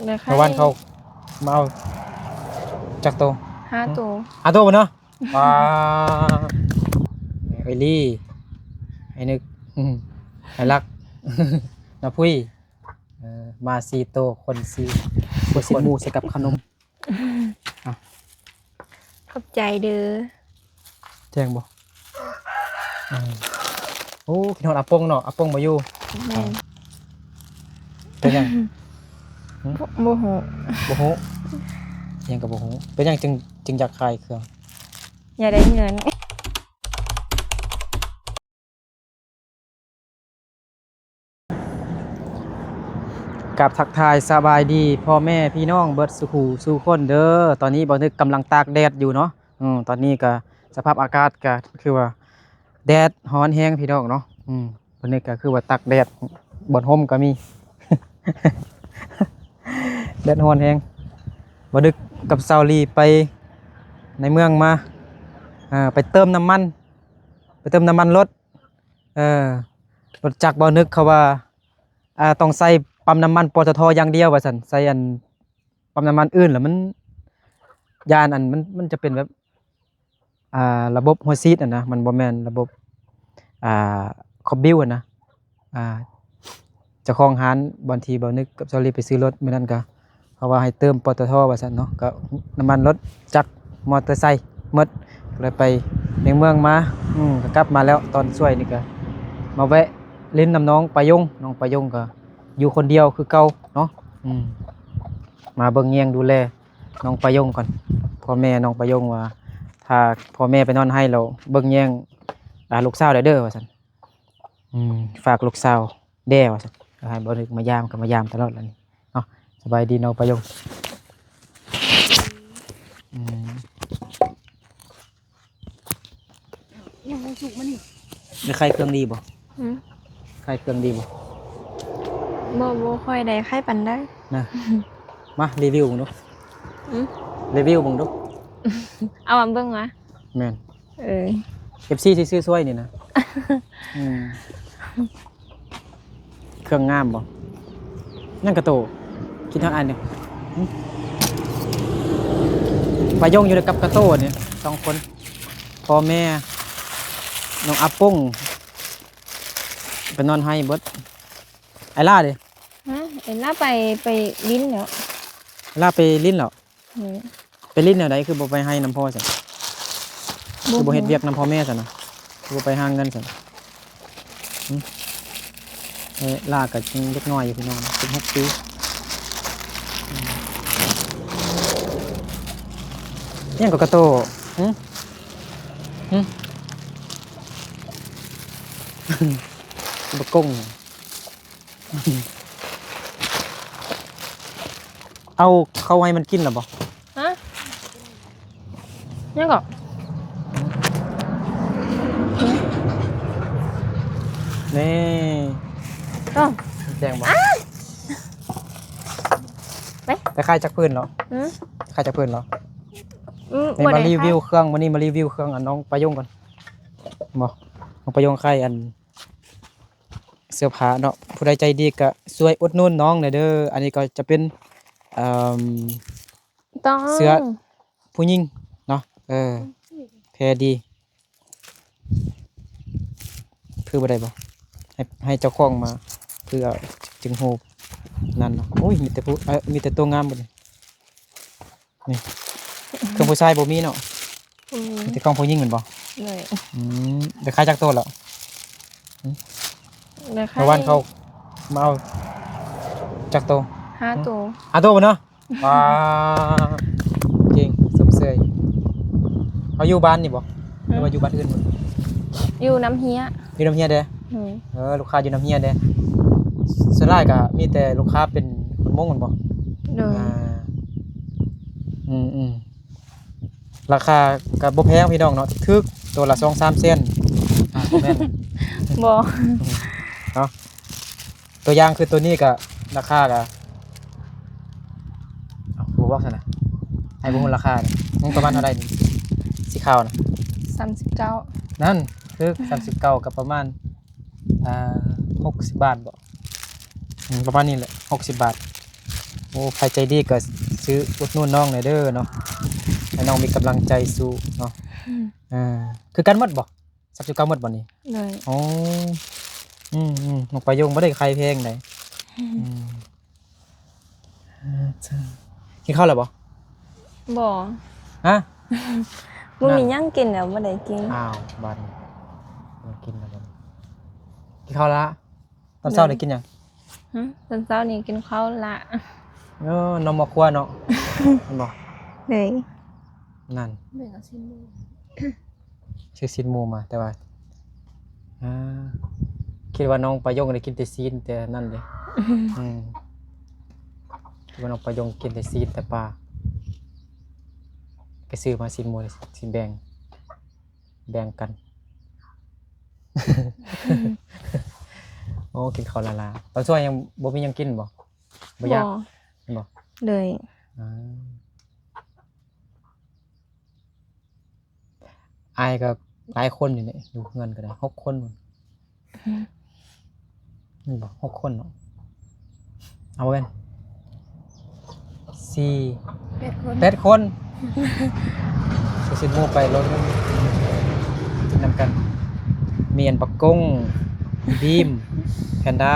ແລ້ວໃຄ ເມື່ອວານເຂົາມາເອົາຈັກໂຕ? ຫ້າໂຕ. ຫ້າໂຕບໍ່ເນາະ? ວ້າ ເອີຍລີ ໄອ້ນຶກ ອືມ ໄອ້ລັກ ນ້າພຸ້ຍ ເອີ ມາສີ່ໂຕ ຄົນສີ່ ຄົນສິບໝູ່ໃສ່ກັບຂະໜົມ. ຂອບໃຈເດີ. ແຈ້ງບໍ່? ອືມ ໂອ້ ຄິດຮອດອາປົງເນາະ ອາປົງບໍ່ຢູ່. ແມ່ນ. ເປັນຫຍັງ? ຫຶ? ບໍ່ ບໍ່ຮູ້ ບໍ່ຮູ້ ຫຍັງກໍບໍ່ຮູ້. ເປັນຫຍັງຈຶ່ງ ຈຶ່ງຢາກຂາຍເຄື່ອງ? ຢາກໄດ້ເງິນ. ກາບທັກທາຍສະບາຍດີພໍ່ແມ່ພີ່ນ້ອງເບິດສູ່ຜູ້ສູ່ຄົນເດີ. ຕອນນີ້ບ່າວນຶກກຳລັງຕາກແດດຢູ່ເນາະ. ອືມ ຕອນນີ້ກະສະພາບອາກາດກະຄືວ່າແດດຮ້ອນແຮງພີ່ນ້ອງເນາະ. ອືມ ບ່າວນຶກກະຄືວ່າຕາກແດດ ບ່ອນຮົ່ມກະມີ ແດດຮ້ອນແຮງ. ບ່າວນຶກກັບສາວລີໄປໃນເມືອງມາ ເອີ ໄປເຕີມນ້ຳມັນ ໄປເຕີມນ້ຳມັນລົດ. ເອີ ລົດຈັກບ່າວນຶກເຂົາວ່າ ອ່າ ຕ້ອງໃຊ້ປ້ຳນ້ຳມັນ ປຕທ ຢ່າງດຽວວ່າຊັ້ນ. ໃຊ້ອັນປ້ຳນ້ຳມັນອື່ນລະມັນ ຢ້ານອັນ ມັນ ມັນຈະເປັນແບບ ອ່າ ລະບົບຫົວສີດຫັ້ນນະ ມັນບໍ່ແມ່ນລະບົບ ອ່າ ຄອບບິວຫັ້ນນະ. ອ່າ ເຈົ້າຂອງຮ້ານບ່ອນທີ່ບ່າວນຶກກັບສາວລີໄປຊື້ລົດມື້ນັ້ນກະ ເຂົາວ່າໃຫ້ເຕີມ ປຕທ ວ່າຊັ້ນເນາະ. ກະນ້ຳມັນລົດຈັກ ມໍເຕີໄຊໝົດ ກະເລີຍໄປໃນເມືອງມາ. ອືມ ກະກັບມາແລ້ວ ຕອນສວຍນີ້ກະມາແວະຫຼິ້ນນຳນ້ອງປາຍົງ. ນ້ອງປາຍົງກະຢູ່ຄົນດຽວຄືເກົ່າເນາະ. ອືມ ມາເບິ່ງແຍງດູແລນ້ອງປາຍົງກ່ອນ. ພໍ່ແມ່ນ້ອງປາຍົງວ່າ ຖ້າພໍ່ແມ່ໄປນອນໄຫ້ແລ້ວເບິ່ງແຍງ ອ່າ ລູກສາວໄດ້ເດີ ວ່າຊັ້ນ. ອືມ ຝາກລູກສາວແດ່ວ່າຊັ້ນ. ໃຫ້ບ່າວນຶກມາຢາມ ກະມາຢາມຕະຫຼອດລະນີ້ເນາະ. ສະບາຍດີນ້ອງປາຍົງ. ອືມ ຍັງບໍ່ສຸກມານີ້. ໄດ້ຂາຍເຄື່ອງດີບໍ່? ຫື? ຂາຍເຄື່ອງດີບໍ່? ບໍ່ ບໍ່ຄ່ອຍໄດ້ຂາຍປານໃດນະ. ມາຣີວິວເບິ່ງດູ. ຫື? ຣີວິວເບິ່ງດູ. ເອົາມາເບິ່ງວະ. ແມ່ນ. ເອີ ເອັຟຊີຊິຊື້ຊ່ວຍນີ້ນະ. ອືມ ເຄື່ອງງາມບໍ່? ຍັງກະໂຕ ຄິດຮອດອ້າຍນີ້. ຫຶ? ປາຍົງຢູ່ກັບກະໂຕນີ້ສອງຄົນ ພໍ່ແມ່ ນ້ອງອາປົງໄປນອນໄຫ້ເບິດ. ໄອລາເດ? ຮະ? ໄອລາໄປ ໄປຫຼິ້ນແລ້ວ. ໄອລາໄປຫຼິ້ນແລ້ວ? ໂດຍ. ໄປຫຼິ້ນແນວໃດ ຄືບໍ່ໄປໄຮ່ນຳພໍ່ຊັ້ນ? ບໍ່ ຄືບໍ່ເຮັດວຽກນຳພໍ່ແມ່ຊັ້ນນະ? ຄືບໍ່ໄປຫາເງິນຊັ້ນ? ຫຶ? ເອີ ຫຼ້າກໍຍັງເດັກນ້ອຍຢູ່ພີ່ນ້ອງ ສິບຫົກປີ. ຫຍັງກໍກະໂຕ? ຫຶ? ຫຶ? ບັກກົງ. ເອົາເຂົ້າໃຫ້ມັນກິນແລ້ວບໍ່? ຮະ? ຫຍັງກໍ? ນີ້ ອ້າວ ແຈ້ງບໍ່? ອ້າ ໄປ ໄປຂາຍຈັກພື້ນເນາະ? ຫື? ຂາຍຈັກພື້ນເນາະ? ອືມ ນີ້ມາຣີວິວເຄື່ອງ ມື້ນີ້ມາຣີວິວເຄື່ອງອັນນ້ອງປາຍົງກ່ອນ. ບໍ່ ນ້ອງປາຍົງຂາຍອັນ ເສື້ອຜ້າເນາະ ຜູ້ໃດໃຈດີກະຊ່ວຍອຸດໜູນນ້ອງແດ່ເດີ. ອັນນີ້ກໍຈະເປັນ ເອີ ຕ້ອງ ເສື້ອຜູ້ຍິງເນາະ ເອີ ແພດີ ຄືບໍ່ໄດ້ບໍ່? ໃຫ້ ໃຫ້ເຈົ້າຂອງມາ ຄືເອົາຈຶ່ງໂຮບນັ້ນເນາະ. ໂອ້ຍ ມີແຕ່ຜູ້ ເອີ ມີແຕ່ໂຕງາມບັດນີ້. ນີ້ ເຄື່ອງຜູ້ຊາຍບໍ່ມີເນາະ? ບໍ່ມີ ມີແຕ່ຂອງຜູ້ຍິງແມ່ນບໍ່? ໂດຍ. ອືມ ໄດ້ຂາຍຈັກໂຕແລ້ວ? ຫຶ? ໄດ້ຂາຍ ເມື່ອວານເຂົາມາເອົາຈັກໂຕ? ຫ້າໂຕ. ຫ້າໂຕບໍ່ເນາະ? ວ້າ ເກັ່ງ ຊົມເຊີຍ. ເຮົາຢູ່ບ້ານນີ້ບໍ່? ຫື? ຫຼືວ່າຢູ່ບ້ານອື່ນ? ຢູ່ນ້ຳເຮຍ. ຢູ່ນ້ຳເຮຍເດ້? ໂດຍ. ເອີ ລູກຄ້າຢູ່ນ້ຳເຮຍເດ້. ສ່ວນຫຼາຍກໍມີແຕ່ລູກຄ້າເປັນຄົນມົ້ງແມ່ນບໍ່? ໂດຍ. ອາ ອືມໆ ລາຄາກໍບໍ່ແພງພີ່ນ້ອງເນາະ ຖືກໆ ໂຕລະສອງສາມແສນ. ອາ ບໍ່ແມ່ນ ບໍ່ ເນາະ. ຕົວຢ່າງຄືໂຕນີ້ກໍລາຄາກໍ ເອົ້າ ບໍ່ບອກຊັ້ນນະ ໃຫ້ບໍ່ຮູ້ລາຄານີ້ ມັນປະມານເທົ່າໃດນີ້? ສີຂາວນະ ສາມສິບເກົ້າ. ນັ້ນ ຄືສາມສິບເກົ້າກໍປະມານ ອ່າ ຫົກສິບບາດບໍ? ອືມ ປະມານນີ້ແຫຼະ ຫົກສິບບາດ. ອ້ ໃຜໃຈດີກໍຊື້ອຸດໜູນນ້ອງແດ່ເດີເນາະ ໃຫ້ນ້ອງມີກຳລັງໃຈສູ້ເນາະ. ອືມ ອ່າ ຄືກັນໝົດບໍ່? ສາມສິບເກົ້າໝົດບໍ່ນີ້? ໂດຍ. ອໍ ອືມໆ ນ້ອງປາຍົງບໍ່ໄດ້ຂາຍແພງໃດ. ອືມ ອືມ ອ່າ ເຈົ້າ ກິນເຂົ້າແລ້ວບໍ່? ບໍ່. ຮະ? ບໍ່ມີຫຍັງກິນແລ້ວ ບໍ່ໄດ້ກິນ. ອ້າວ ບາດນີ້ບໍ່ກິນແລ້ວ ບໍ່ກິນແລ້ວ. ກິນເຂົ້າລະ? ຕອນເຊົ້ານີ້ກິນຫຍັງ? ຫຶ ຕອນເຊົ້ານີ້ກິນເຂົ້າລະ ເອີ ໜໍ່ໝໍ້ຄົວເນາະ ແມ່ນບໍ່? ໂດຍ. ນັ້ນ ແມ່ນເອົາຊີ້ນໝູ ຊື້ຊີ້ນໝູມາ ແຕ່ວ່າ ອ່າ ຄິດວ່ານ້ອງປາຍົງໄດ້ກິນແຕ່ຊີ້ນແຕ່ນັ້ນເດ້. ອືມ ອືມ ຄິດວ່ານ້ອງປາຍົງກິນແຕ່ຊີ້ນແຕ່ປາ ໄປຊື້ມາຊີ້ນໝູ ຊິແບ່ງ ແບ່ງກັນ. ໂອ້ ກິນເຂົ້າລ້າໆ ຕອນຊ່ວງຍັງບໍ່ມີຫຍັງກິນບໍ່? ບໍ່ຢາກ. ບໍ່. ແມ່ນບໍ່? ໂດຍ. ອ່າ ອ້າຍກໍຫຼາຍຄົນຢູ່ນີ້ ຢູ່ເຮືອນກໍໄດ້ ຫົກຄົນ. ແມ່ນບໍ່? ຫົກຄົນເນາະ ເອົາບໍ່ແມ່ນ ສີ່ ແປດຄົນ ແປດຄົນ ຊື້ໝູໄປໂລດ ກິນນຳກັນ. ມີອັນບັກກົງ ມີບີມ ແພນດ້າ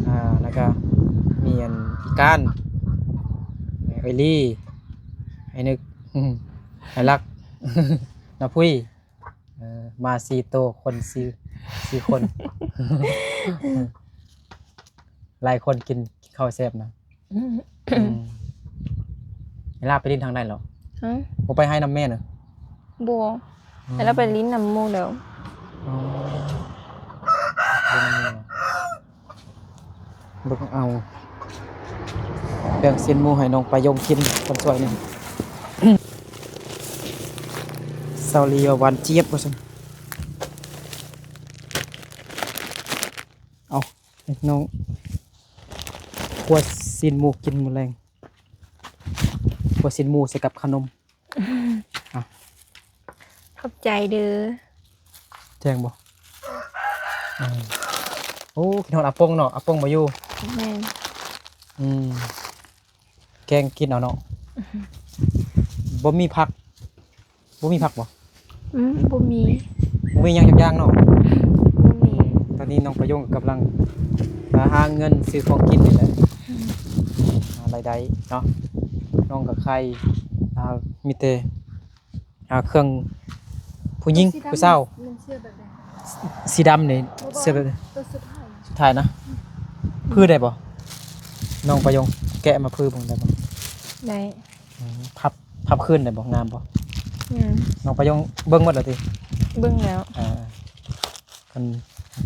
ອ່າ ແລ້ວກໍມີອັນອີການ ເອື້ອຍລີ ອ້າຍນຶກ ອ້າຍລັກ ນ້າພຸ້ຍ. ເອີ ມາສີ່ໂຕ ຄົນສີ່ ສີ່ຄົນ ຫຼາຍຄົນກິນ ກິນເຂົ້າແຊບນະ. ອືມ ອືມ ເວລາໄປຫຼິ້ນທາງໃດເນາະ? ຮະ? ບໍ່ໄປໄຮ່ນຳແມ່ເນາະ? ບໍ່. ອືມ ແລ້ວໄປຫຼິ້ນນຳໝູ່ແລ້ວ. ອໍ ຫຼິ້ນນຳໝູ່. ເບິ່ງເອົາ ແບ່ງຊີ້ນໝູໃຫ້ນ້ອງປາຍົງກິນ ຄົນຊ່ວຍນີ້. ສາວລີວ່າຫວານຈຽບວ່າຊັ້ນ. ເອົາ ນ້ອງ ຄົວຊີ້ນໝູກິນມື້ແລງ ຄົວຊີ້ນໝູໃສ່ກັບຂະໜົມ. ອ່ະ ຂອບໃຈເດີ. ແຈ້ງບໍ່? ອືມ ໂອ້ ຄິດຮອດອາປົງເນາະ ອາປົງບໍ່ຢູ່. ແມ່ນ. ອືມ ແກງກິນເອົາເນາະ. ບໍ່ມີຜັກ ບໍ່ມີຜັກບໍ່? ອືມ ບໍ່ມີ ບໍ່ມີຫຍັງຈັກຢ່າງເນາະ. ບໍ່ມີ. ຕອນນີ້ນ້ອງປາຍົງກຳລັງຫາ ຫາເງິນຊື້ຂອງກິນນີ້ແຫຼະ. ອືມ ຫາລາຍໄດ້ເນາະ. ນ້ອງກໍຂາຍ ອ່າ ມີແຕ່ ອ່າ ເຄື່ອງຜູ້ຍິງ ຜູ້ສາວ. ແມ່ນເສື້ອແບບໃດ? ສີດຳນີ້. ບໍ່ ເສື້ອແບບໃດ? ຕົວສຸດທ້າຍ ສຸດທ້າຍນະ. ອືມ ຜື່ໄດ້ບໍ່? ນ້ອງປາຍົງແກະມາຜືເບິ່ງໄດ້ບໍ່? ໄດ້. ອືມ ພັບ ພັບຄືນໄດ້ບໍ່? ງາມບໍ່? ອືມ ນ້ອງປາຍົງເບິ່ງໝົດແລ້ວຕິ? ເບິ່ງແລ້ວ. ອ່າ ຄັນ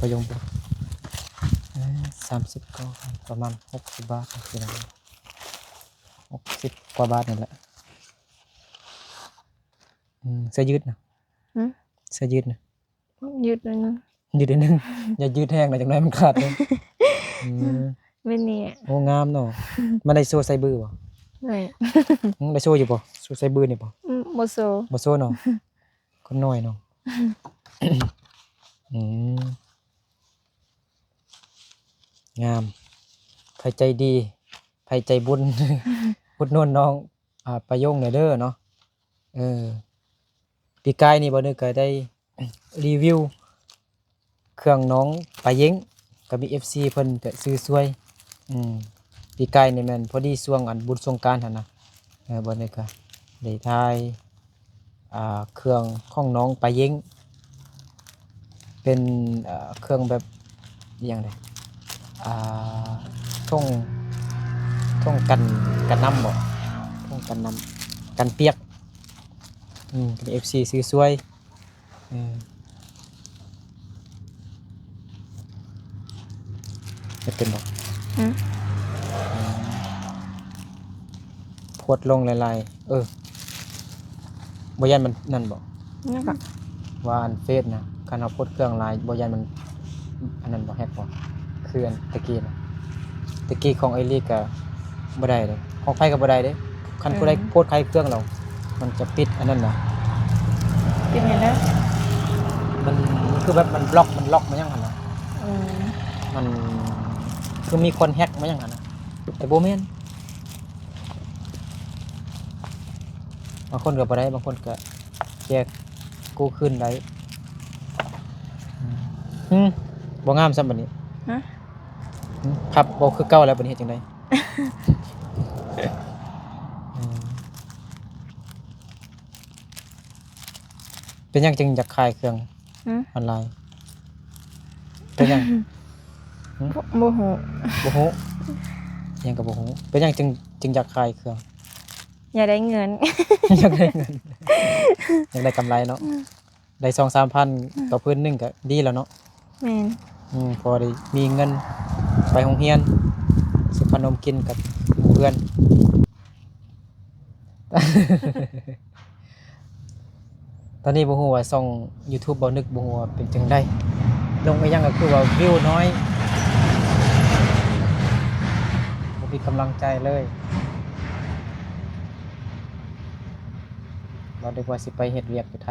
ປາຍົງເບິ່ງ ເອີ ສາມສິບເກົ້າ ປະມານຫົກສິບບາດ ພີ່ນ້ອງ ຫົກສິບກວ່າບາດນີ້ແຫຼະ. ອືມ ເສື້ອຢືດນະ. ຫຶ? ເສື້ອຢືດນະ. ຢືດໜ້ອຍໜຶ່ງ ຢືດໜ້ອຍໜຶ່ງ ຢ່າຢືດແຮງນະ ຈັກໜ້ອຍມັນຂາດເດ້. ອືມ ແມ່ນນີ້. ໂອ້ ງາມເນາະ. ມັນໄດ້ໂຊໃສ່ບືບໍ່? ໄດ້. ອືມ ໄດ້ໂຊຢູ່ບໍ່? ໂຊໃສ່ບືນີ້ບໍ່? ອືມ ບໍ່ໂຊ. ບໍ່ໂຊເນາະ. ຄົນນ້ອຍເນາະ. ອືມ ງາມ. ໃຜໃຈດີ ໃຜໃຈບຸນ ອຸດໜູນນ້ອງ ອ່າ ປາຍົງແດ່ເດີເນາະ. ເອີ ປີກາຍນີ້ບ່າວນຶກກໍໄດ້ຣີວິວເຄື່ອງນ້ອງປາເຢັງ ກໍມີເອັຟຊີເພິ່ນກໍຊື້ຊ່ວຍ. ອືມ ປີກາຍນີ້ແມ່ນພໍດີຊ່ວງອັນບຸນສົງການຫັ້ນນະ. ເອີ ບ່າວນຶກກໍໄດ້ຖ່າຍ ອ່າ ເຄື່ອງຂອງນ້ອງປາເຢັງ ເປັນ ເອີ ເຄື່ອງແບບ ອີ່ຫຍັງເດ ອ່າ ຖົງ ຖົງກັນ ກັນນ້ຳບໍ ຖົງກັນນ້ຳ ກັນປຽກ. ອືມ ເປັນເອັຟຊີຊື້ຊ່ວຍ. ເອີ ເຮັດເປັນບໍ່? ອືມ ອືມ ໂພດລົງຫຼາຍໆ ເອີ ບໍ່ຢ້ານມັນນັ້ນບໍ? ຍັງກະ ວ່າອັນເຟສນະ ຄັນເຮົາໂພດເຄື່ອງຫຼາຍ ບໍ່ຢ້ານມັນອັນນັ້ນບໍ່ ແຮັກບໍ່? ຄືອັນຕະກີ້ນະ ຕະກີ້ຂອງເອລິກກະບໍ່ໄດ້ເດ້ ຂອງໃຜກະບໍ່ໄດ້ເດ້. ຄັນຜູ້ໃດ ເອີ ໂພດຂາຍເຄື່ອງແລ້ວ ມັນຈະປິດອັນນັ້ນນະ. ປິດຫຍັງເດີ? ມັນ ມັນຄືແບບມັນບລັອກ ມັນລັອກມາຫຍັງຫັ້ນນະ. ເອີ ມັນຄືມີຄົນແຮັກມາຫຍັງຫັ້ນນະ ແຕ່ບໍ່ແມ່ນ. ບາງຄົນກໍບໍ່ໄດ້ ບາງຄົນກໍແຈກກູ້ຄືນໄດ້. ອືມ ບໍ່ງາມຊ້ຳບັດນີ້. ຮະ? ອືມ ພັບບໍ່ຄືເກົ່າແລ້ວ ບັດນີ້ເຮັດຈັ່ງໃດ? ອືມ ເປັນຫຍັງຈຶ່ງຢາກຂາຍເຄື່ອງ ຫື? ອອນລາຍ? ເປັນຫຍັງ? ຫື? ບໍ່ ບໍ່ຮູ້ ບໍ່ຮູ້ ຫຍັງກໍບໍ່ຮູ້. ເປັນຫຍັງຈຶ່ງ ຈຶ່ງຢາກຂາຍເຄື່ອງ? ຢາກໄດ້ເງິນ ຢາກໄດ້ເງິນ ຢາກໄດ້ກຳໄລເນາະ. ອືມ ໄດ້ສອງສາມພັນ ອືມ ຕໍ່ພື້ນໜຶ່ງກໍດີແລ້ວເນາະ. ແມ່ນ. ອືມ ພໍໄດ້ມີເງິນໄປໂຮງຮຽນ ຊື້ຂະໜົມກິນກັບເພື່ອນ. ຕອນນີ້ບໍ່ຮູ້ວ່າຊ່ອງຢູທູບບ່າວນຶກ ບໍ່ຮູ້ວ່າເປັນຈັ່ງໃດ, ລົງອີ່ຫຍັງກໍຄືວ່າວິວນ້ອຍ ບໍ່ມີກຳລັງໃຈເລີຍ. ບໍ່ ນຶກວ່າຊິໄປເຮັດວຽກຢູ່ໄທ.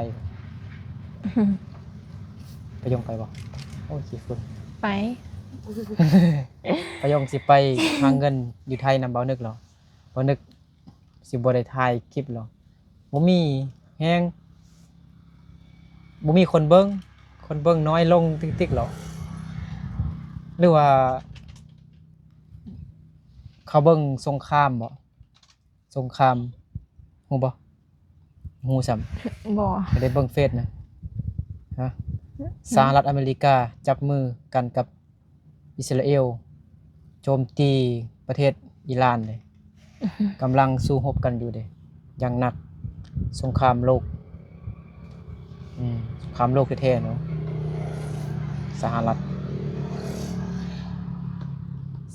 ປະຍົງໄປບໍ່? ໂອ້ຍ ຂີ້ຝຸ່ນ. ໄປ. ປະຍົງຊິໄປຫາເງິນຢູ່ໄທນຳບ່າວນຶກເນາະ. ບ່າວນຶກຊິບໍ່ໄດ້ຖ່າຍຄລິບເນາະ. ບໍ່ມີແຮງ ບໍ່ມີຄົນເບິ່ງ ຄົນເບິ່ງນ້ອຍລົງຕິກໆເນາະ. ຫຼືວ່າເຂົາເບິ່ງສົງຄາມບໍ? ສົງຄາມ ຮູ້ບໍ່? ຮູ້ຊ້ຳ? ບໍ່ ບໍ່ໄດ້ເບິ່ງເຟສນະ. ຮະ? ອືມ ສະຫະລັດອາເມລິກາຈັບມືກັນກັບອິດສະຣາເອວ ໂຈມຕີປະເທດອີຣານເດ້. ກຳລັງສູ້ຮົບກັນຢູ່ເດ້ ຢ່າງໜັກ. ສົງຄາມໂລກ ອືມ ສົງຄາມໂລກແທ້ໆເນາະ. ສະຫະລັດ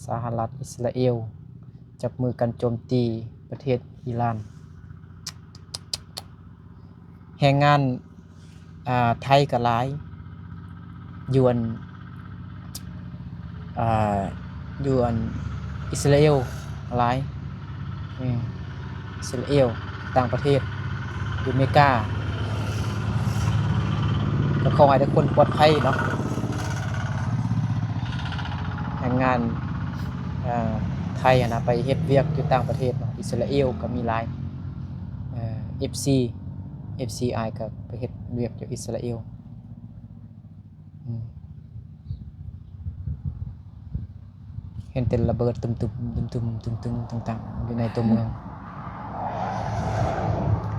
ສະຫະລັດ ອິດສະຣາເອວ ຈັບມືກັນໂຈມຕີປະເທດອີຣານ. ແຮງງານ ອ່າ ໄທກໍຫຼາຍ ຢູ່ອັນ ອ່າ ຢູ່ອັນອິດສະຣາເອວຫຼາຍ. ແມ່ນ ອິດສະຣາເອວ ຕ່າງປະເທດ ຢູ່ເມກາ. ກໍຂໍໃຫ້ທຸກຄົນປອດໄພເນາະ. ແຮງງານ ເອີ ໄທຫັ້ນນະ ໄປເຮັດວຽກຢູ່ຕ່າງປະເທດເນາະ ອິດສະຣາເອວກໍມີຫຼາຍ. ເອີ ເອັບຊີ ເອັບຊີອ້າຍກໍໄປເຮັດວຽກຢູ່ອິດສະຣາເອວ. ອືມ ເຫັນແຕ່ລະເບີດຕຸ້ມໆ ຕຸ້ມໆ ຕຸ້ມໆ ຕັ້ງໆ ຢູ່ໃນຕົວເມືອງ.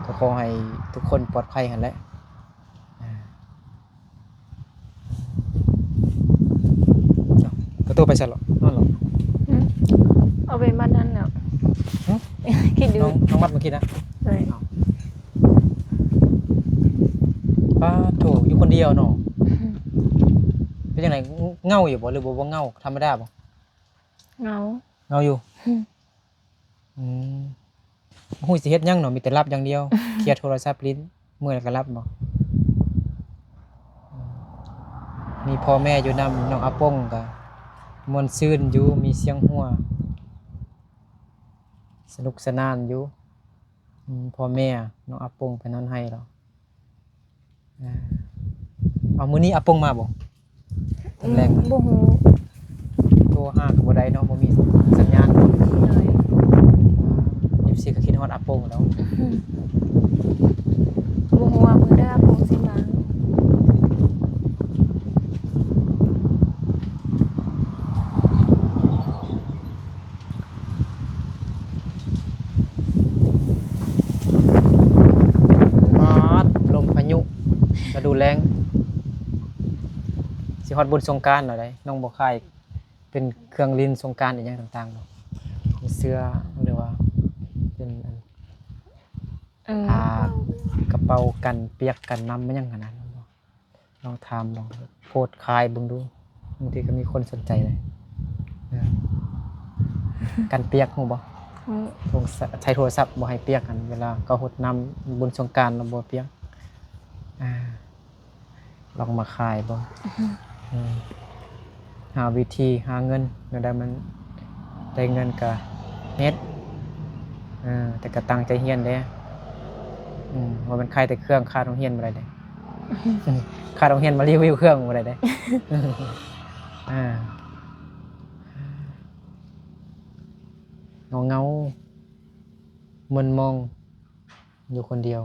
ກໍຂໍໃຫ້ທຸກຄົນປອດໄພຫັ້ນແຫຼະ. ອ່າ ເອົ້າ ປະຕູໄປໃສເລາະ? ນອນເລາະ? ຫືມ ເອົາໄປມັດຫັ້ນແລ້ວ. ຫືມ? ຄິດດູ ນ້ອງ ນ້ອງມັດມາຄິດນະ? ໂດຍ. ອ້າວ ປາດໂທ້ ຢູ່ຄົນດຽວເນາະ. ເປັນຈັ່ງໃດ ເຫງົາຢູ່ບໍ່ ຫຼືບໍ່ ບໍ່ເຫງົາ? ທຳມະດາບໍ່? ເຫງົາ. ເຫງົາຢູ່. ອືມ ອືມ ບໍ່ຮູ້ຊິເຮັດຫຍັງເນາະ ມີແຕ່ຫຼັບຢ່າງດຽວ. ເຄຍໂທລະສັບຫຼິ້ນ ເມື່ອຍແລ້ວກໍຫຼັບບໍ? ອືມ ມີພໍ່ແມ່ຢູ່ນຳ ນ້ອງອາປົງກໍມ່ວນຊື່ນຢູ່ ມີສຽງຫົວ ສະໜຸກສະໜານຢູ່. ອືມ ພໍ່ແມ່ນ້ອງອາປົງໄປນອນໄຫ້ແລ້ວ. ອ່າ ເອົາ ມື້ນີ້ອາປົງມາບໍ່? ອືມ ແລງ ບໍ່ຮູ້ ໂທຫາກໍບໍ່ໄດ້ເນາະ ບໍ່ມີສັນຍານ. ໂດຍ. ອ່າ ເອັບຊີກໍຄິດຮອດອາປົງແລ້ວ. ອືມ ບໍ່ຮູ້ວ່າມື້ໃດອາປົງຊິມາ. ປາດ ລົມພາຍຸ ລະດູແລ້ງ ຊິຮອດບຸນສົງການແລ້ວໃດ໋. ນ້ອງບໍ່ຂາຍເປັນເຄື່ອງຫຼິ້ນສົງການອີ່ຫຍັງຕ່າງໆບໍ່? ເປັນເສື້ອ ຫຼືວ່າເປັນອັນ ເອີ ຜ້າກະເປົາກັນປຽກກັນນ້ຳ ມັນຫຍັງຫັ້ນນະ? ລອງຖາມລອງໂພສຂາຍເບິ່ງດູ ບາງທີກໍມີຄົນສົນໃຈເດ້. ເອີ ກັນປຽກຮູ້ບໍ່? ອືມ ໂທລະສັບ ໃຊ້ໂທລະສັບບໍ່ໃຫ້ປຽກຫັ້ນ ເວລາເຂົາຫົດນ້ຳບຸນສົງການແລ້ວບໍ່ປຽກ. ອ່າ ລອງມາຂາຍເບິ່ງ. ອືມ ເອີ ຫາວິທີຫາເງິນແນວໃດມັນໄດ້ເງິນກະເຮັດ. ເອີ ແຕ່ກະຕັ້ງໃຈຮຽນເດ້. ອືມ ບໍ່ແມ່ນຂາຍແຕ່ເຄື່ອງ ຂາດໂຮງຮຽນບໍ່ໄດ້ເດ້. ຂາດໂຮງຮຽນມາຣີວິວເຄື່ອງບໍ່ໄດ້ເດ້. ອ່າ ເຫງົາໆ ມຶນມອງ. ຢູ່ຄົນດຽວ.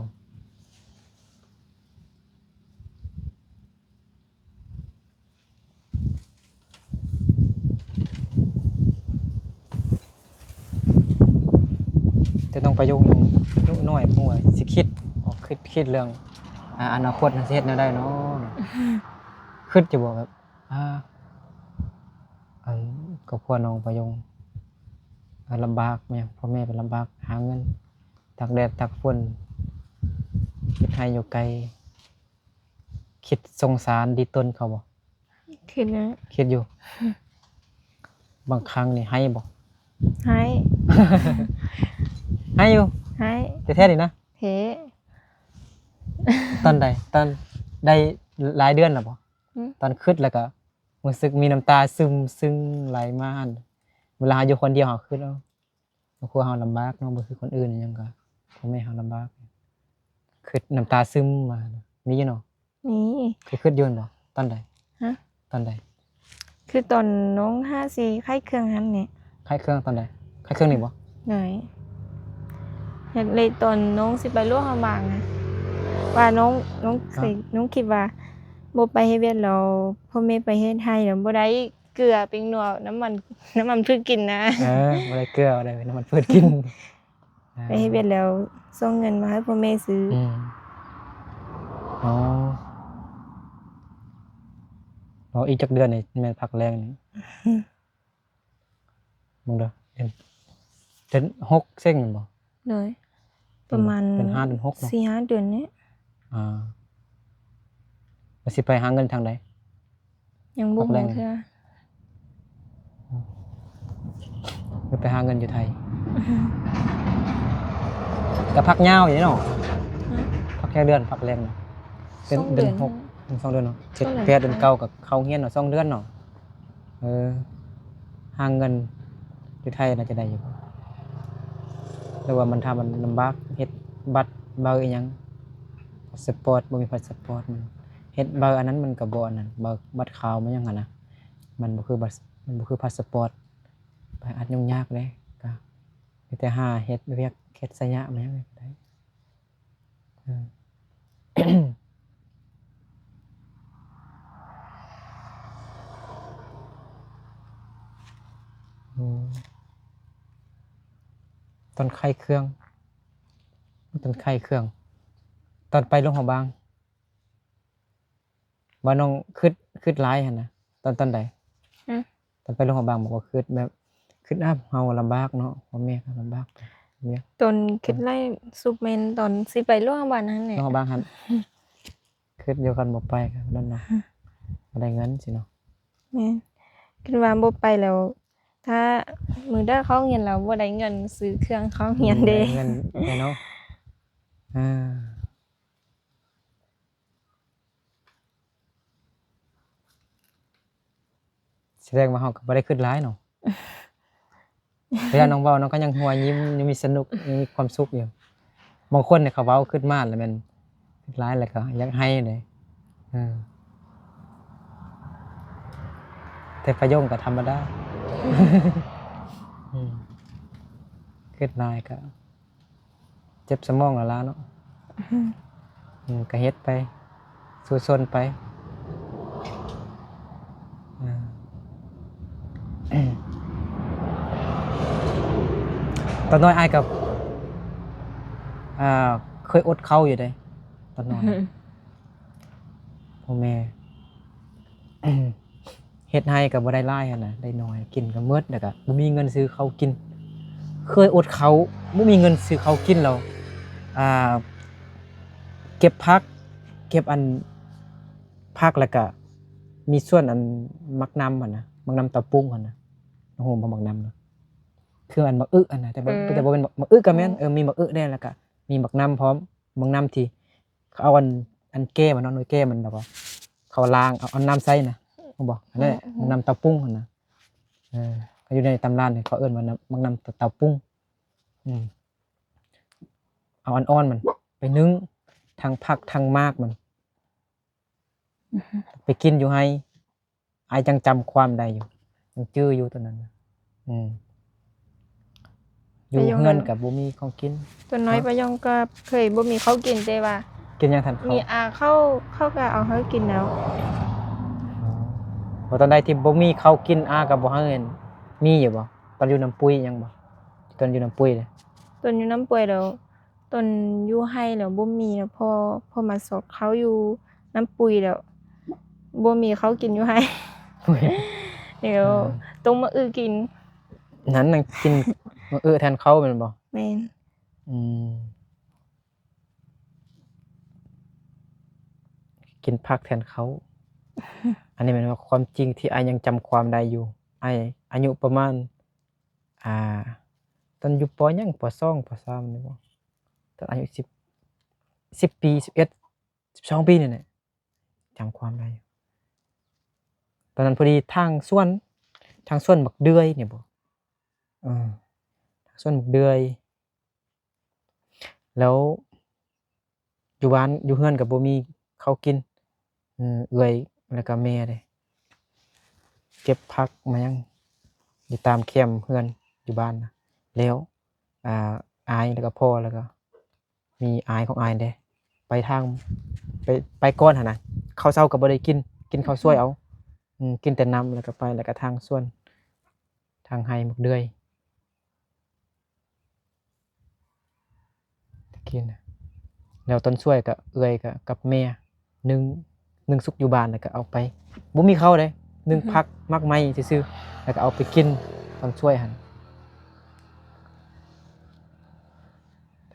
ແຕ່ນ້ອງປະໂຫຍງຍັງອາຍຸນ້ອຍ ບໍ່ຮູ້ວ່າຊິຄິດ ອອກ ຄິດ ຄິດເລື່ອງ ອາ ອະນາຄົດນັ້ນຊິເຮັດແນວໃດເນາະ. ຄິດຢູ່ບໍ່ ແບບ ອາ ອັນ ຄອບຄົວນ້ອງປະໂຫຍງ ອາ ລຳບາກແມ່ນ ພໍ່ແມ່ກໍລຳບາກຫາເງິນ ຕາກແດດຕາກຝົນ ເຮັດໄຮ່ຢູ່ໄກ ຄິດສົງສານດີຕົນເຂົາບໍ່? ຄິດນະ ຄິດຢູ່. ບາງຄັ້ງນີ້ໄຫ້ບໍ່? ໄຫ້ ໄຫ້ຢູ່ ໄຫ້ ແທ້ໆນີ້ນະ? ເຮ ຕອນໃດ? ຕອນໄດ້ຫຼາຍເດືອນແລ້ວບໍ່? ອືມ ຕອນຄິດແລ້ວກໍຮູ້ສຶກມີນ້ຳຕາຊຶມຊຶງໄຫຼມາຫັ້ນ ເວລາເຮົາຢູ່ຄົນດຽວເຮົາຄິດ ໂອ້ ຄອບຄົວເຮົາລຳບາກເນາະ ບໍ່ຄືຄົນອື່ນຫຍັງກໍ ພໍ່ແມ່ເຮົາລຳບາກ ຄິດນ້ຳຕາຊຶມມາ ມີຢູ່ເນາະ? ມີ ຄືຄິດຢູ່ແມ່ນບໍ່? ຕອນໃດ? ຮະ? ຕອນໃດ? ຄືຕອນນ້ອງຫາຊິຂາຍເຄື່ອງຫັ້ນແຫຼະ. ຂາຍເຄື່ອງຕອນໃດ? ຂາຍເຄື່ອງນີ້ບໍ່? ໂດຍ ແລ້ວຕອນນ້ອງຊິໄປຫຼວງພະບາງນະ ວ່ານ້ອງ ນ້ອງ ຮະ? ນ້ອງຄິດວ່າບໍ່ໄປເຮັດວຽກແລ້ວ ພໍ່ແມ່ໄປເຮັດໄຮ່ແລ້ວບໍ່ໄດ້ ເກືອ ແປ້ງນົວ ນ້ຳມັນ ນ້ຳມັນພືດກິນນະ. ເອີ ບໍ່ໄດ້ເກືອ ບໍ່ໄດ້ນ້ຳມັນພືດກິນ ອ່າ ໄປເຮັດວຽກແລ້ວສົ່ງເງິນມາໃຫ້ພໍ່ແມ່ຊື້. ອືມ ອໍ ອໍ ອີກຈັກເດືອນນີ້ແມ່ນພັກແລ້ງນີ້? ເບິ່ງເດີ ເດືອນ ເດືອນຫົກເສັງແມ່ນບໍ່? ໂດຍ ປະມານເດືອນຫ້າເດືອນຫົກເນາະ ສີ່ຫ້າເດືອນນີ້. ອ່າ ແລ້ວຊິໄປຫາເງິນທາງໃດ? ຍັງບໍ່ຮູ້ເທື່ອ ຫຼືໄປຫາເງິນຢູ່ໄທ? ກໍພັກຍາວຢູ່ເນາະ. ຮະ? ພັກຈັກເດືອນ? ພັກແລ້ງນະ ເປັນເດືອນຫົກ ສອງເດືອນເນາະ ເຈັດ ແປດ ເດືອນເກົ້າ ກໍເຂົ້າໂຮງຮຽນເນາະ ສອງເດືອນເນາະ. ເອີ ຫາເງິນຢູ່ໄທໜ້າຈະໄດ້ຢູ່ ແຕ່ວ່າມັນ ຖ້າມັນລຳບາກ ເຮັດບັດໃບອີ່ຫຍັງ ພາສປອດ ບໍ່ມີພາສປອດ ມັນເຮັດໃບອັນນັ້ນມັນກໍບໍ່ອັນນັ້ນ ໃບບັດຂາວ ມັນຫຍັງຫັ້ນນະ ມັນບໍ່ຄືບັດ ມັນບໍ່ຄືພາສປອດ ໃບອັດຫຍຸ້ງຍາກເດ້. ກໍມີແຕ່ຫາເຮັດວຽກເຮັດໄຊຍະມາຫຍັງກໍໄດ້. ອືມ ອືມ ຕອນຂາຍເຄື່ອງ ຕອນຂາຍເຄື່ອງ ຕອນໄປຫຼວງພະບາງ ວ່ານ້ອງຄຶດ ຄຶດຫຼາຍຫັ້ນນະ ຕອນ ຕອນໃດ? ຮະ? ຕອນໄປຫຼວງພະບາງ ບອກວ່າຄຶດແບບ ຄຶດ ອາ ເຮົາລຳບາກເນາະ ພໍ່ແມ່ກໍລຳບາກ ຕອນຄຶດຫຼາຍສຸດແມ່ນຕອນຊິໄປຫຼວງພະບາງຫັ້ນແຫຼະ ຫຼວງພະບາງຫັ້ນ ຄຶດຢູ່ ຄັນບໍ່ໄປກໍນັ້ນເນາະ ບໍ່ໄດ້ເງິນຊີ້ເນາະ. ແມ່ນ ຄິດວ່າບໍ່ໄປແລ້ວ ຖ້າມື້ໃດເຂົ້າໂຮງຮຽນແລ້ວບໍ່ໄດ້ເງິນຊື້ເຄື່ອງເຂົ້າໂຮງຮຽນເດ້ ບໍ່ໄດ້ເງິນແດ່ເນາະ. ອ່າ ສະແດງວ່າເຮົາກໍບໍ່ໄດ້ຄຶດຫຼາຍເນາະ. ເວລານ້ອງເວົ້າ ນ້ອງກໍຍັງຫົວຍິ້ມ ຍັງມີສະໜຸກ ຍັງມີຄວາມສຸກຢູ່. ບາງຄົນນີ້ເຂົາເວົ້າຄຶດມາແລ້ວແມ່ນຄຶດຫຼາຍ ແລ້ວກໍຢາກໄຫ້ເດ້. ເອີ ແຕ່ປະໂຫຍງກໍທຳມະດາ. ອືມ ຄຶດຫຼາຍກໍ ເຈັບສະໝອງແລ້ວລະເນາະ. ອືມ ອືມ ກໍເຮັດໄປ ສູ້ຊົນໄປ. ອາ ຕອນນ້ອຍອ້າຍກໍ ອ່າ ເຄີຍອົດເຂົ້າຢູ່ເດ້ ຕອນນ້ອຍ. ພໍ່ແມ່ ເຮັດໄຮ່ກໍບໍ່ໄດ້ຫຼາຍຫັ້ນນະ ໄດ້ໜ້ອຍ ກິນກໍໝົດ ແລ້ວກໍບໍ່ມີເງິນຊື້ເຂົ້າກິນ. ເຄີຍອົດເຂົ້າ ບໍ່ມີເງິນຊື້ເຂົ້າກິນແລ້ວ ອ່າ ເກັບຜັກ ເກັບອັນຜັກ ແລ້ວກໍມີສວນອັນໝາກນ້ຳຫັ້ນນະ ໝາກນ້ຳເຕົ້າປຸ້ງຫັ້ນນະ ຮູ້ບໍ່ ໝາກນ້ຳນະ ຄືອັນໝາກອຶຫັ້ນນະ ແຕ່ບໍ່ ເອີ ແຕ່ບໍ່ແມ່ນໝາກອຶກໍແມ່ນ ເອີ ມີໝາກອຶແດ່ ແລ້ວກໍມີໝາກນ້ຳພ້ອມ ໝາກນ້ຳທີ່ ເຂົາເອົາອັນ ອັນແກ້ມັນເນາະ ໜ່ວຍແກ້ມັນ ແລ້ວກໍເຂົາລ້າງ ເອົາ ເອົານ້ຳໃສ່ນະ ຮູ້ບໍ່? ອັນນັ້ນແຫຼະ ອືມ ໝາກນ້ຳເຕົ້າປຸ້ງຫັ້ນນະ. ເອີ ກໍຢູ່ໃນຕຳລານີ້ ເຂົາເອີ້ນວ່ານ້ຳ ໝາກນ້ຳເຕົ້າປຸ້ງ. ອືມ ເອົາອ່ອນໆມັນໄປໜຶ້ງ ທັງຜັກທັງໝາກມັນ ອືຮຶ ໄປກິນຢູ່ໄຮ່. ອ້າຍຍັງຈຳຄວາມໄດ້ຢູ່ ຍັງຈື່ຢູ່ຕອນນັ້ນນະ. ອືມ ຢູ່ເຮືອນກໍບໍ່ມີຂອງກິນ. ສ່ວນນ້ອຍປາຢອງກໍເຄີຍບໍ່ມີເຂົ້າກິນ ແຕ່ວ່າກິນຫຍັງທັນເຂົ້າ? ມີອາເຂົ້າ ເຂົ້າກໍເອົາໃຫ້ກິນແລ້ວ. ບໍ່ ຕອນໃດທີ່ບໍ່ມີເຂົ້າກິນ ອາກໍບໍ່ໃຫ້. ມີຢູ່ບໍ່ ຕອນຢູ່ນ້ຳປຸ້ຍຫຍັງບໍ່? ຕອນຢູ່ນ້ຳປຸ້ຍເດ້. ຕອນຢູ່ນ້ຳປຸ້ຍແລ້ວ ຕອນຢູ່ໄຮ່ແລ້ວບໍ່ມີແລ້ວ ພໍ ພໍມາຊອກເຂົ້າຢູ່ນ້ຳປຸ້ຍແລ້ວ ບໍ່ມີເຂົ້າກິນຢູ່ໄຮ່ ແລ້ວ ເອີ ຕົ້ມໝາກອຶກິນ. ນັ້ນນະ ກິນໝາກອຶແທນເຂົ້າແມ່ນບໍ່? ແມ່ນ. ອືມ ກິນຜັກແທນເຂົ້າ. ອັນນີ້ແມ່ນວ່າຄວາມຈິງທີ່ອ້າຍຍັງຈຳຄວາມໄດ້ຢູ່. ອ້າຍອາຍຸປະມານ ອ່າ ຕອນຢູ່ ປ ຫຍັງ ປ ສອງ ປ ສາມ ນີ້ບໍ່? ຕອນອາຍຸ ສິບ ສິບປີ ສິບເອັດ ສິບສອງປີນີ້ແຫຼະ ຈຳຄວາມໄດ້. ຕອນນັ້ນພໍດີທາງສວນ ທາງສວນບັກເດືອຍນີ້ບໍ່? ເອີ ທາງສວນບັກເດືອຍ ແລ້ວຢູ່ບ້ານ ຢູ່ເຮືອນກໍບໍ່ມີເຂົ້າກິນ. ເອີ ເອື້ອຍ ແລ້ວກໍແມ່ເດ້ ເກັບຜັກມາຫຍັງຢູ່ຕາມແຄມເຮືອນຢູ່ບ້ານນະ. ແລ້ວ ອ່າ ອ້າຍ ແລ້ວກໍພໍ່ ແລ້ວກໍມີອ້າຍຂອງອ້າຍເດ້ ໄປທາງ ໄປ ໄປກ່ອນຫັ້ນນະ. ເຂົ້າເຊົ້າກໍບໍ່ໄດ້ກິນ ກິນເຂົ້າສວຍເອົາ. ອືມ ກິນແຕ່ນ້ຳ ແລ້ວກໍໄປ ແລ້ວກໍທາງສວນ ທາງໄຮ່ໝາກເດືອຍ ຕະກີ້ນະ. ແລ້ວຕອນສວຍກໍເອື້ອຍກໍກັບແມ່ ໜຶ້ງ ໜຶ້ງສຸກຢູ່ບ້ານ ແລ້ວກໍເອົາໄປ ບໍ່ມີເຂົ້າເດ້ ໜຶ້ງ ອືຮຶ ຜັກໝາກໄມ້ຊື່ໆ ແລ້ວກໍເອົາໄປກິນຕອນສວຍຫັ້ນ.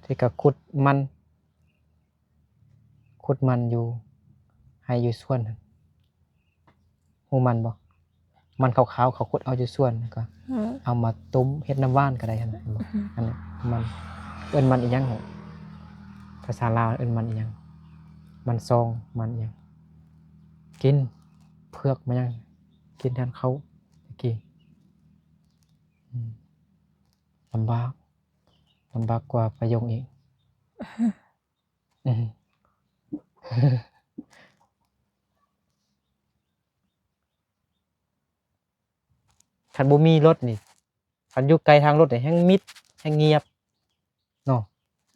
ທີ່ກໍຂຸດມັນ ຂຸດມັນຢູ່ໄຮ່ຢູ່ສວນຫັ້ນ ຮູ້ມັນບໍ່? ມັນຂາວໆ ເຂົາຂຸດເອົາຢູ່ສວນ ແລ້ວກໍ ອືມ ເອົາມາຕົ້ມເຮັດນ້ຳຫວານກໍໄດ້ຫັ້ນນະ ເຫັນບໍ່? ອືມ ອັນນັ້ນມັນ ເອີ້ນມັນອີ່ຫຍັງຫະ? ພາສາລາວເອີ້ນມັນອີ່ຫຍັງ? ມັນຊອງ ມັນອີ່ຫຍັງ? ກິນເຜືອກ ມັນຫຍັງ ກິນແທນເຂົ້າຕະກີ້. ອືມ ລຳບາກ ລຳບາກກວ່າປາຢອງອີກ. ອືມ ຄັນບໍ່ມີລົດນີ້ ຄັນຢູ່ໄກທາງລົດນີ້ແຮ່ງມິດ ແຮ່ງງຽບເນາະ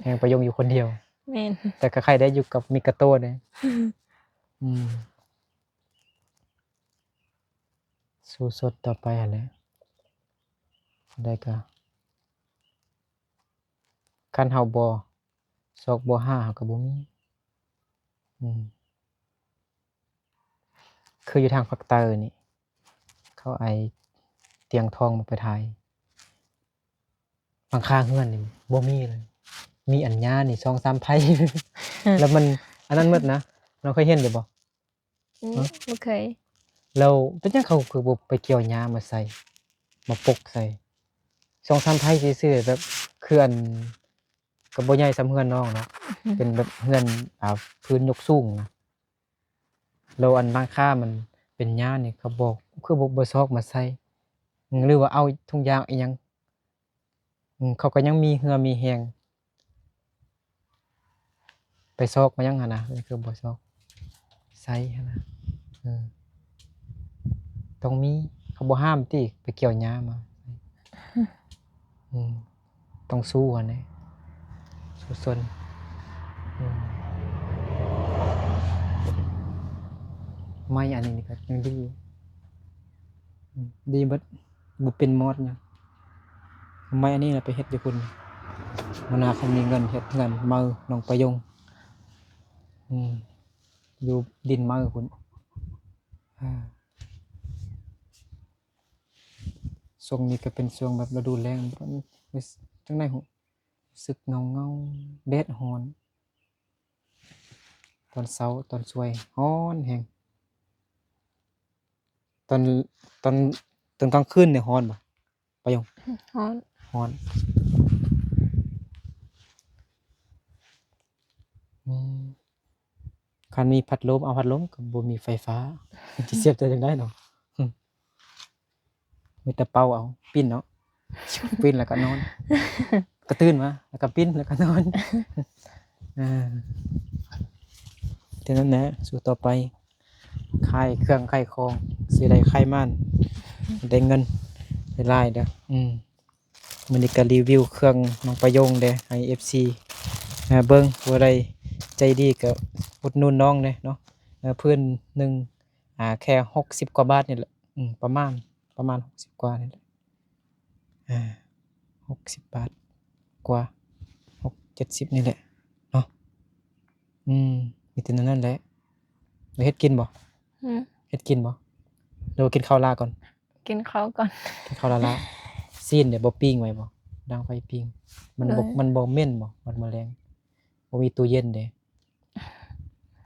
ແຮ່ງປາຢອງຢູ່ຄົນດຽວ. ແມ່ນ ແຕ່ກໍໄຄໄດ້ຢູ່ກັບມິກາໂຕເດ້. ອືມ ອືມ ສູ້ຊົນຕໍ່ໄປຫັ້ນແຫຼະ ໄດ້ກໍ ຄັນເຮົາບໍ່ຊອກບໍ່ຫາ ເຮົາກໍບໍ່ມີ. ອືມ ຄືຢູ່ທາງພາກໃຕ້ນີ້ ເຂົາເອົາຕຽງທອງມາໄປຂາຍ ຫຼັງຄາເຮືອນນີ້ບໍ່ມີເລີຍ ມີອັນຫຍ້ານີ້ສອງສາມໄພ ແລ້ວມັນອັນນັ້ນໝົດນະ. ນ້ອງເຄີຍເຫັນຢູ່ບໍ່? ອືມ ຮະ? ບໍ່ເຄີຍ. ແລ້ວເປັນຫຍັງເຂົາຄືບໍ່ໄປກ່ຽວຫຍ້າມາໃສ່ ມາປົກໃສ່ ສອງສາມໄພຊື່ໆ ແບບ ຄືອັນ ກໍບໍ່ໃຫຍ່ສ່ຳເຮືອນນ້ອງເນາະ ອືຮຶ ເປັນແບບເຮືອນ ອ່າ ພື້ນຍົກສູງນະ. ແລ້ວອັນຫຼັງຄາມັນເປັນຫຍ້ານີ້ ເຂົາບໍ່ ຄືບໍ່ ບໍ່ຊອກມາໃສ່ ຫຼືວ່າເອົາທຸງຢາງອີ່ຫຍັງ ອືມ ເຂົາກໍຍັງມີເຫື່ອມີແຮງ ໄປຊອກມາຫຍັງຫັ້ນນະ ຄືບໍ່ຊອກໃສ່ຫັ້ນນະ. ເອີ ຕ້ອງມີ ເຂົາບໍ່ຫ້າມຕິ ໄປກ່ຽວຫຍ້າມາ. ອືມ ຕ້ອງສູ້ຫັ້ນແຫຼະ ສູ້ຊົນ. ອືມ ໄມ້ອັນນີ້ນີ້ກໍຍັງດີ ອືມ ດີເບິດ ບໍ່ເປັນມອດຫຍັງ. ໄມ້ອັນນີ້ລະໄປເຮັດຢູ່ພຸ້ນ ຫົວໜ້າເຂົາມີເງິນເຮັດເຮືອນໃໝ່ ນ້ອງປາຢອງ. ອືມ ຢູ່ດິນໃໝ່ພຸ້ນ. ຊ່ວງນີ້ກໍເປັນຊ່ວງແບບລະດູແລ້ງ ຈັ່ງໃດຮູ້ສຶກເຫງົາໆ ແດດຮ້ອນ ຕອນເຊົ້າຕອນສວຍຮ້ອນແຮງ. ຕອນ ຕອນ ຕອນກາງຄືນນີ້ຮ້ອນບໍ່ ປາຢອງ? ຮ້ອນ ຮ້ອນ. ອືມ ຄັນມີພັດລົມ ເອົາພັດລົມກໍບໍ່ມີໄຟຟ້າ ຊິສຽບໄດ້ຈັ່ງໃດເນາະ? ມີແຕ່ເປົ່າເອົາ ປິ່ນເນາະ ປິ່ນແລ້ວກໍນອນ ກໍຕື່ນມາແລ້ວກໍປິ່ນແລ້ວກໍນອນ. ເອີ ເທົ່ານັ້ນແຫຼະ ສູ້ຕໍ່ໄປ ຂາຍເຄື່ອງຂາຍຂອງ ຊິໄດ້ຂາຍໝານ ໄດ້ເງິນຫຼາຍໆເດີ. ອືມ ມື້ນີ້ກໍຣີວິວເຄື່ອງນ້ອງປາຍົງເດ້ ໃຫ້ເອັຟຊີ ເບິ່ງ ຜູ້ໃດໃຈດີກໍອຸດໜູນນ້ອງເດ້ເນາະ. ເອີ ພື້ນໜຶ່ງ ອ່າ ແຄ່ຫົກສິບກວ່າບາດນີ້ແຫຼະ ອືມ ປະມານ ປະມານຫົກສິບກວ່ານີ້ແຫຼະ ອ່າ ຫົກສິບບາດກວ່າ ຫົກເຈັດສິບນີ້ແຫຼະເນາະ. ອືມ ມີແຕ່ແນວນັ້ນແຫຼະ. ເຮັດກິນບໍ່? ຫືມ? ເຮັດກິນບໍ່ ຫຼືວ່າກິນເຂົ້າລ້າກ່ອນ? ກິນເຂົ້າກ່ອນ ກິນເຂົ້າລ້າໆ. ຊີ້ນເດ ບໍ່ປີ້ງໄວ້ບໍ່? ດັງໄຟປີ້ງ ມັນບໍ່ ໂດຍ ມັນບໍ່ເໝັນບໍ່? ວັນມື້ແລງ ບໍ່ມີຕູ້ເຢັນເດ.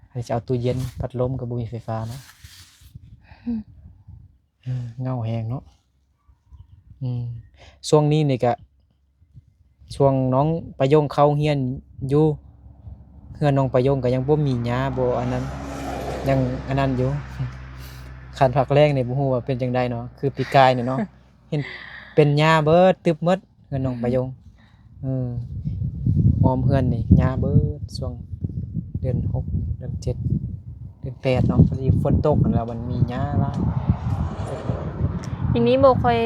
ໃຜຊິເອົາຕູ້ເຢັນ ພັດລົມກໍບໍ່ມີໄຟຟ້າເນາະ. ອືມ ເຫງົາແຮງເນາະ. ອືມ ຊ່ວງນີ້ນີ້ກະ ຊ່ວງນ້ອງປາຍົງເຂົ້າໂຮງຮຽນຢູ່ ເຮືອນນ້ອງປາຍົງກໍຍັງບໍ່ມີຫຍ້າ ບໍ່ອັນນັ້ນ ຍັງອັນນັ້ນຢູ່. ຄັນພັກແລ້ງນີ້ບໍ່ຮູ້ວ່າເປັນຈັ່ງໃດເນາະ ຄືປີກາຍນີ້ເນາະ ເຫັນເປັນຫຍ້າເບິດ ຕຶບໝົດ ເຮືອນນ້ອງປາຍົງ. ເອີ ອ້ອມເຮືອນນີ້ຫຍ້າເບິດ ຊ່ວງເດືອນຫົກ ເດືອນເຈັດ ເດືອນແປດເນາະ ພໍດີຝົນຕົກຫັ້ນແລ້ວມັນມີຫຍ້າຫຼາຍ. ປີນີ້ບໍ່ຄ່ອຍ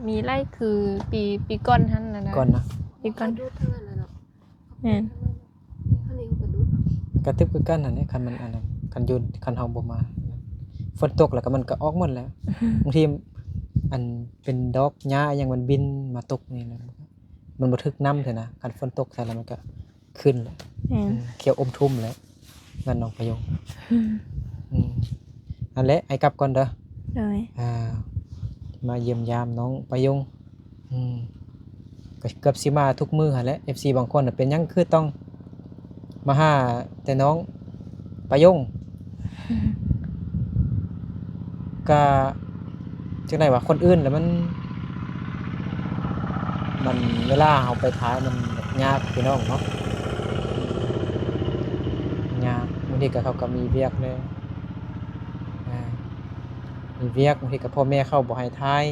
ມີຫຼາຍຄືປີ ປີກ່ອນຫັ້ນນະ ກ່ອນນະ ປີກ່ອນ ແມ່ນ ກະຕຶບຄືກັນຫັ້ນແຫຼະ ຄັນມັນອັນນັ້ນ ຄັນຢູ່ ຄັນເຮົາບໍ່ມາ ຝົນຕົກແລ້ວກໍມັນກໍອອກໝົດແຫຼະ. ບາງທີອັນເປັນດອກຫຍ້າຫຍັງມັນບິນມາຕົກນີ້ນະ ມັນບໍ່ຖືກນ້ຳເທື່ອນະ ຄັນຝົນຕົກໃສ່ແລ້ວມັນກໍຂຶ້ນແຫຼະ. ແມ່ນ ອືມ ຂຽວອົມທຸ່ມແຫຼະ ເຮືອນນ້ອງປາຍົງ. ອືມ ອືມ ນັ້ນແຫຼະ ອ້າຍກັບກ່ອນເດີ. ໂດຍ ອ່າ ມາຢ້ຽມຢາມນ້ອງປາຍົງ. ອືມ ກໍເກືອບຊິມາທຸກມື້ຫັ້ນແຫຼະ ເອັຟຊີບາງຄົນນະ ເປັນຫຍັງຄືຕ້ອງມາຫາແຕ່ນ້ອງປາຍົງ? ກະຈັ່ງໃດວະ ຄົນອື່ນລະມັນ ມັນເວລາເຮົາໄປຖ່າຍມັນຍາກພີ່ນ້ອງເນາະ ຍາກ. ບາງທີກະເຂົາກະມີວຽກແດ່ ອ່າ ມີວຽກ ບາງທີກະພໍ່ແມ່ເຂົາບໍ່ໃຫ້ຖ່າຍ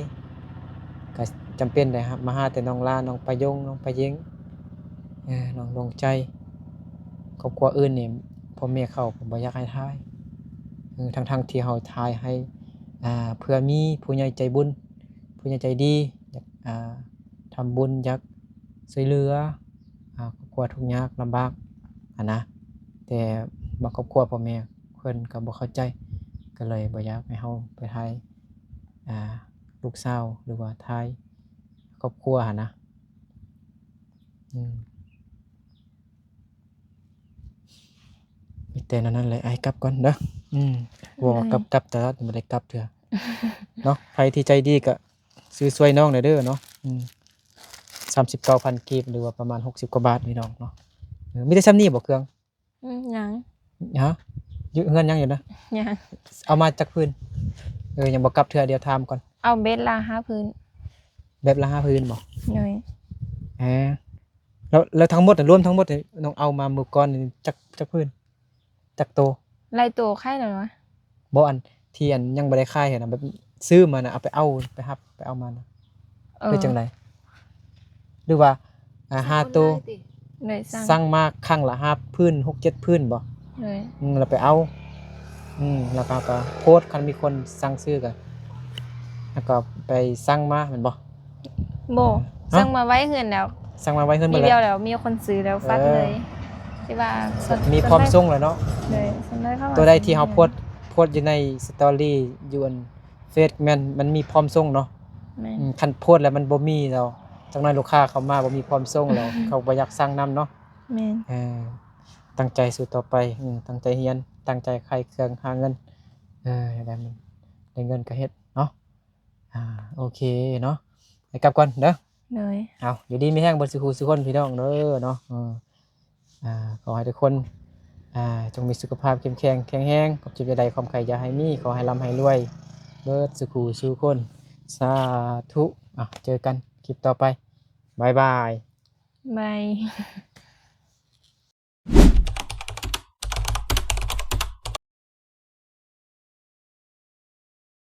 ກະຈຳເປັນໄດ້ມາຫາແຕ່ນ້ອງຫຼ້າ ນ້ອງປາຍົງ ນ້ອງປາເຢັງ ເອີ ນ້ອງດວງໃຈ. ຄອບຄົວອື່ນນີ້ພໍ່ແມ່ເຂົາກໍບໍ່ຢາກໃຫ້ຖ່າຍ ເອີ ທັງໆທີ່ເຮົາຖ່າຍໃຫ້ ອ່າ ເພື່ອມີຜູ້ໃຫຍ່ໃຈບຸນ ຜູ້ໃຫຍ່ໃຈດີ ຢາກ ອ່າ ທຳບຸນ ຢາກຊ່ວຍເຫຼືອ ອ່າ ຄອບຄົວທຸກຍາກລຳບາກຫັ້ນນະ. ແຕ່ບາງຄອບຄົວພໍ່ແມ່ເພິ່ນກໍບໍ່ເຂົ້າໃຈ ກໍເລີຍບໍ່ຢາກໃຫ້ເຮົາໄປຖ່າຍ ອ່າ ລູກສາວ ຫຼືວ່າຖ່າຍຄອບຄົວຫັ້ນນະ. ອືມ ມີແຕ່ແນວນັ້ນແຫຼະ ອ້າຍກັບກ່ອນເດີ. ອືມ ເວົ້າກັບ ກັບຕະຫຼາດ ບໍ່ໄດ້ກັບເທື່ອເນາະ. ໃຜທີ່ໃຈດີກໍຊື້ຊ່ວຍນ້ອງແດ່ເດີເນາະ. ອືມ ສາມສິບເກົ້າພັນກີບ ຫຼືວ່າປະມານຫົກສິບກວ່າບາດ ພີ່ນ້ອງເນາະ. ເອີ ມີແຕ່ຊ່ຳນີ້ບໍ່ເຄື່ອງ? ອືມ ຍັງ ຮະ? ຢູ່ເຮືອນຍັງຢູ່ນະ? ຍັງ. ເອົາມາຈັກພື້ນ? ເອີ ຍັງບໍ່ກັບເທື່ອ ດຽວຖາມກ່ອນ. ເອົາເບັດລະຫ້າພື້ນ. ແບັດລະຫ້າພື້ນບໍ່? ໂດຍ. ເອີ ແລ້ວ ແລ້ວທັງໝົດນະ ລວມທັງໝົດນີ້ ນ້ອງເອົາມາມື້ກ່ອນນີ້ຈັກ ຈັກພື້ນ? ຈັກໂຕ? ຫຼາຍໂຕຂາຍແລ້ວນະ. ບໍ່ ອັນທີ່ອັນຍັງບໍ່ໄດ້ຂາຍຫັ້ນນະ ແບບຊື້ມານະ ເອົາໄປເອົາ ໄປຮັບໄປເອົາມານະ. ເອີ ຄືຈັ່ງໃດ? ຫຼືວ່າ ອ່າ ຫ້າໂຕ ໂດຍ ສັ່ງ ສັ່ງມາຄັ້ງລະຫ້າພື້ນ ຫົກເຈັດພື້ນບໍ່? ໂດຍ. ອືມ ແລ້ວໄປເອົາ ອືມ ແລ້ວກໍ ກໍໂພສ ຄັນມີຄົນສັ່ງຊື້ກໍ ແລ້ວກໍໄປສັ່ງມາແມ່ນບໍ່? ບໍ່ ເອີ ສັ່ງມາໄວ້ເຮືອນແລ້ວ ສັ່ງມາໄວ້ເຮືອນໝົດແລ້ວ ມີແລ້ວ ມີຄົນຊື້ແລ້ວ ເອີ ຝາກເລີຍ ທີ່ວ່າມີພ້ອມສົ່ງແລ້ວເນາະ. ໂດຍ. ສ່ວນຫຼາຍເຂົາ ຕົວໃດທີ່ເຮົາໂພສ ໂພສຢູ່ໃນສະຕໍຣີຢູ່ອັນ ເຟສແມ່ນມັນມີພ້ອມສົ່ງເນາະ. ແມ່ນ. ອືມ ຄັນໂພສແລ້ວມັນບໍ່ມີແລ້ວ ຈັກໜ້ອຍລູກຄ້າເຂົ້າມາບໍ່ມີພ້ອມສົ່ງແລ້ວ ເຂົາບໍ່ຢາກສັ່ງນຳເນາະ. ແມ່ນ. ເອີ ຕັ້ງໃຈສູ້ຕໍ່ໄປ ອືມ ຕັ້ງໃຈຮຽນ ຕັ້ງໃຈຂາຍເຄື່ອງຫາເງິນ ເອີ ໃຫ້ໄດ້ ໄດ້ເງິນກໍເຮັດເນາະ. ອ່າ ໂອເຄເນາະ ໄປກັບກ່ອນເດີ. ໂດຍ. ເອົາ ຢູ່ດີມີແຮງເບິດສູ່ຄູ່ສູ່ຄົນພີ່ນ້ອງເດີເນາະ. ເອີ ອ່າ ຂໍໃຫ້ທຸກຄົນ ອ່າ ຈົ່ງມີສຸຂະພາບເຂັ້ມແຂງແຂງແຮງ ຄວາມເຈັບຢ່າໄດ້ ຄວາມໄຂ້ຢ່າໃຫ້ມີ ຂໍໃຫ້ລ່ຳໃຫ້ລວຍເບິດສູ່ຄູ່ສູ່ຄົນ ສາທຸ. ອ່ະ ເຈີກັນຄລິບຕໍ່ໄປ ບາຍບາຍ ບາຍ.